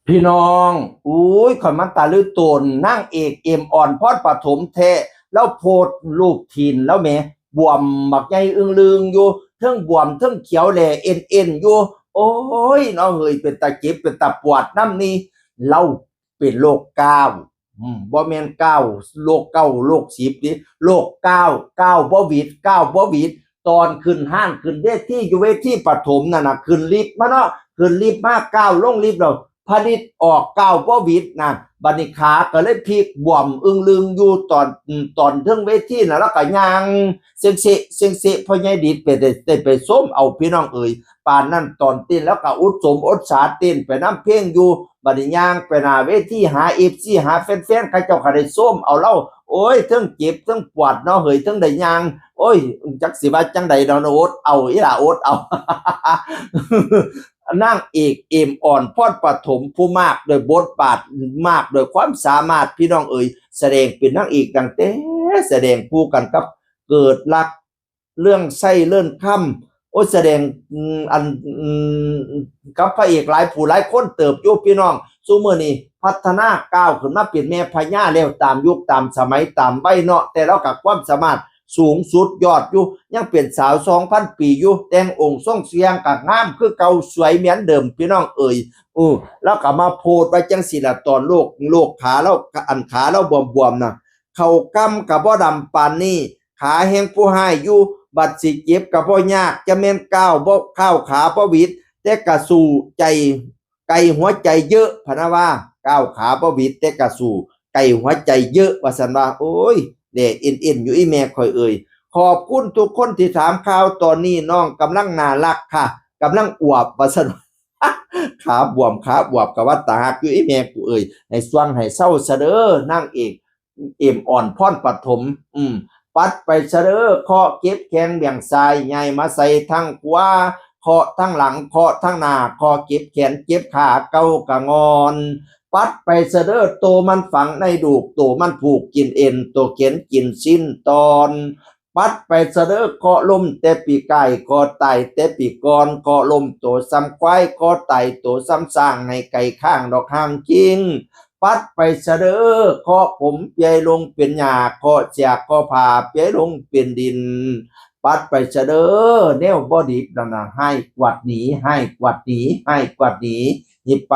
ພີ່ນ້ອງ ອຸ້ຍ ຂ້ອຍມັນຕາລືໂຕນນາງເອກ ເອມ ອອນພອນປະຖົມແທ້ ລາວໂພສຮູບຕີນລາວແໝ ບວມບັກໃຫຍ່ອຶ່ງລຶ່ງຢູ່ ເທິງບວມເທິງຂຽວແຫຼເອັນໆຢູ່ ໂອ້ຍ ນ້ອງເອີຍ ເປັນຕາເຈັບເປັນຕາປວດນຳນີ້ ລາວເປັນໂລກກ້າວ ອືມ ບໍ່ແມ່ນກ້າວ ໂລກເກົ້າ ໂລກສິບເດ້ ໂລກກ້າວ ກ້າວບໍ່ຫວິດ ກ້າວບໍ່ຫວິດ ຕອນຂຶ້ນຮ້ານຂຶ້ນເວທີ ຢູ່ເວທີປະຖົມນັ້ນນະ ຂຶ້ນລິບມາເນາະ ຂຶ້ນລິບມາ ກ້າວລົງລິບແລ້ວ ຜະລິດອອກ ກ້າວບໍ່ຫວິດນະ ບັດນີ້ຂາກໍເລີຍພິກບວມອຶ່ງລຶ່ງຢູ່ ຕອນ ອືມ ຕອນເທິງເວທີນະ ລາວກໍຍ່າງເຊັງເຊະ ເຊັງເຊະ ພໍ່ໃຫຍ່ດິດໄປ ໄດ້ ໄດ້ໄປຊົມເອົາ ພີ່ນ້ອງເອີຍ ປານນັ້ນຕອນເຕັ້ນ ລາວກໍອົດສົມອົດສາເຕັ້ນໄປນຳເພງຢູ່ ບັດນີ້ຍ່າງໄປໜ້າເວທີ ຫາເອັຟຊີ ຫາແຟນໆ ເຂົາເຈົ້າກໍໄດ້ຊົມເອົາລາວ ໂອ້ຍ ເທິງເຈັບເທິງປວດເນາະເຮີຍ ເທິງໄດ້ຍ່າງ ໂອ້ຍ ຈັກຊິວ່າຈັ່ງໃດເນາະ ອົດເອົາ ອີ່ຫຼ້າ ອົດເອົາ ນາງເອກ ເອມ ອອນພອນປະຖົມ ຜູ້ມາກດ້ວຍບົດບາດ ມາກດ້ວຍຄວາມສາມາດ ພີ່ນ້ອງເອີຍ ສະແດງເປັນນາງເອກຕັ້ງແຕ່ສະແດງຄູ່ກັນກັບ ເກີດລັກ ເລື່ອງໄຊ ເລີນຄຳ ໂອ້ຍ ສະແດງ ອືມ ອັນ ອືມ ກັບພະເອກຫຼາຍຜູ້ຫຼາຍຄົນເຕີບຢູ່ ພີ່ນ້ອງ ຊຸມື້ນີ້ພັດທະນາກ້າວຂຶ້ນມາເປັນແມ່ພະຍາແລ້ວ ຕາມຍຸກຕາມສະໄໝຕາມໄວເນາະ ແຕ່ລາວກໍຄວາມສາມາດສູງສຸດຍອດຢູ່ ຍັງເປັນສາວສອງພັນປີຢູ່ ແຕ່ງອົງຊົງສຽງກໍງາມຄືເກົ່າ ສວຍເໝືອນເດີມ ພີ່ນ້ອງເອີຍ ເອີ ລາວກໍມາໂພສໄວ້ຈັ່ງຊີ້ລະ ຕອນໂລກ ໂລກຂາລາວ ອັນຂາລາວບວມໆນະ ເຂົ້າກ່ຳກໍບໍ່ດຳປານນີ້ ຂາແຮງຜູ້ຮ້າຍຢູ່ ບັດຊິເຈັບກໍບໍ່ຍາກ ຈະແມ່ນກ້າວບໍ່ ກ້າວຂາບໍ່ຫວິດ ແຕ່ກະສູ້ໃຈ ໄກຫົວໃຈເຍີະ ພະນະວ່າ ກ້າວຂາບໍ່ຫວິດ ແຕ່ກະສູ້ໄກຫົວໃຈເຍີະ ວ່າຊັ້ນວ່າ ໂອ້ຍ ແດ່ເອັນໆຢູ່ ອີ່ແມ່ຂ້ອຍເອີຍ ຂອບຄຸນທຸກຄົນທີ່ຖາມຂ່າວ ຕອນນີ້ນ້ອງກຳລັງໜ້າຮັກຄ່ະ ກຳລັງອວບ ວ່າຊັ້ນ ຂາບວມ ຂາອວບ ກະວ່າຕາຮັກຢູ່ ອີ່ແມ່ກູເອີຍ ໃຫ້ຊ່ວງໃຫ້ເຊົາຊະເດີ ນາງເອກ ເອມ ອອນພອນປະຖົມ ອືມ ປັດໄປຊະເດີ ເຄາະເຈັບແຂ້ງບ້ຽງຊ້າຍ ຍ້າຍມາໃສ່ທາງຂວາ ເຄາະທາງຫຼັງ ເຄາະທາງໜ້າ ເຄາະເຈັບແຂນເຈັບຂາ ເກົາກະງ່ອນ ປັດໄປຊະເດີ ໂຕມັນຝັງໃນດູກ ໂຕມັນຜູກກິນເອັນ ໂຕເຂັນກິນຊີ້ນຕອນ ປັດໄປຊະເດີ ເຄາະລົ້ມແຕ່ປີກາຍ ເຄາະຕາຍແຕ່ປີກ່ອນ ເຄາະລົ້ມໂຕສ່ຳຄວາຍ ເຄາະຕາຍໂຕສ່ຳຊ້າງ ໃຫ້ໄກ່ຄ້າງດອກຫາງຈິງ ປັດໄປຊະເດີ ເຄາະຜົມເປື່ອຍລົງເປັນຫຍ້າ ເຄາະເສຍເຄາະຜ້າເປື່ອຍລົງເປັນດິນ ປັດໄປຊະເດີ ແນວບໍ່ດີນັ້ນນະ ໃຫ້ກວາດໜີ ໃຫ້ກວາດໜີ ໃຫ້ກວາດໜີ ໜີໄປ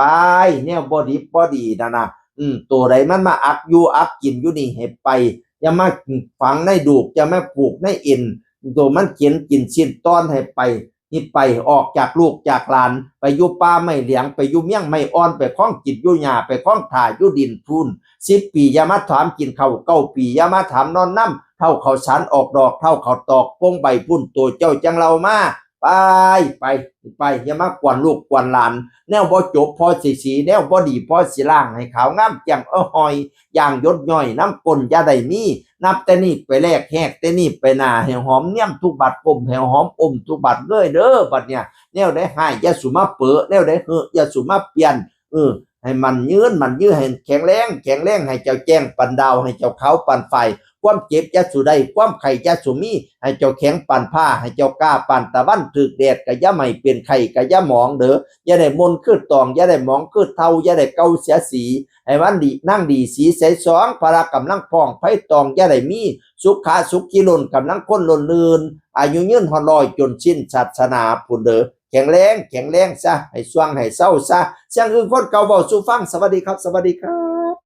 ແນວບໍ່ດີບໍ່ດີນັ້ນນະ ອືມ ໂຕໃດມັນມາອັກຢູ່ອັກກິນຢູ່ນີ້ ໃຫ້ໄປ ຢ່າມາຝັງໃນດູກ ຢ່າມາຜູກໃນເອັນ ໂຕມັນເຂັນກິນຊີ້ນຕອນ ໃຫ້ໄປ ນີ້ໄປ ອອກຈາກລູກຈາກຫຼານ ໄປຢູ່ປ່າໄມ້ຫຼຽງ ໄປຢູ່ມຽງໄມ້ອ່ອນ ໄປຄອງກິນຢູ່ຫຍ້າ ໄປຄອງຖ້າຢູ່ດິນພຸ້ນ ສິບປີຢ່າມາຖາມກິນເຂົ້າ ເກົ້າປີຢ່າມາຖາມນອນນຳ ເຖົ້າເຂົ້າສານອອກດອກ ເຖົ້າເຂົ້າຕອກໂປ່ງໃບພຸ້ນ ໂຕເຈົ້າຈັ່ງເລົ່າມາ ໄປ ໄປ ໄປ ຢ່າມາກວນລູກກວນຫຼານ ແນວບໍ່ຈົບພໍຊິສີ ແນວບໍ່ດີພໍຊິລ້າງ ໃຫ້ຂາວງາມແຈ່ມເອີ່ອຫອຍ ຢ່າງຢົດຍ້ອຍນຳກົ້ນຢ່າໄດ້ມີ ນັບແຕ່ນີ້ໄປແລກ ແຮກແຕ່ນີ້ໄປໜ້າ ໃຫ້ຫອມນຽມທຸກບາດ ກົ້ມໃຫ້ຫອມອົມທຸກບາດເງີຍເດີ ບັດເນີ້ຍ ແນວໃດຮ້າຍຢ່າສູ່ມາເປີະ ແນວໃດເຫີະຢ່າສູ່ມາປ່ຽນ ເອີ ໃຫ້ໝັ້ນຍືນໝັ້ນຍືນ ໃຫ້ແຂງແຮງແຂງແຮງ ໃຫ້ເຈົ້າແຈ້ງປານດາວ ໃຫ້ເຈົ້າຂາວປານຝ້າຍ ຄວາມເຈັບຢ່າສູ່ໄດ້ ຄວາມໄຂ້ຢ່າສູ່ມີ ໃຫ້ເຈົ້າແຂງປານພ້າ ໃຫ້ເຈົ້າກ້າປານຕາວັນ ຖືກແດດກໍຢ່າໄໝ້ ເປັນໄຂ້ກໍຢ່າໝອງເດີ ຢ່າໄດ້ມົນຄືຕອງ ຢ່າໄດ້ໝອງຄືເທົາ ຢ່າໄດ້ເກົ່າເສຍສີ ໃຫ້ວັນດີນາງດີສີໃສສອງ ພະລະກຳລັງພ້ອງໄຟຕອງ ຢ່າໄດ້ມີ ສຸຂະສຸຂີລົ້ນ ກຳລັງຄົນລົ້ນລື່ນ ອາຍຸຍືນຮອດຮ້ອຍ ຈົນສິ້ນສາສະໜາພຸ້ນເດີ ແຂງແຮງແຂງແຮງຊະ ໃຫ້ຊ່ວງໃຫ້ເຊົາຊະ ສຽງອຶ່ງຄົນເກົ່າເວົ້າສູ່ຟັງ ສະຫວັດດີຄັບ ສະຫວັດດີຄັບ.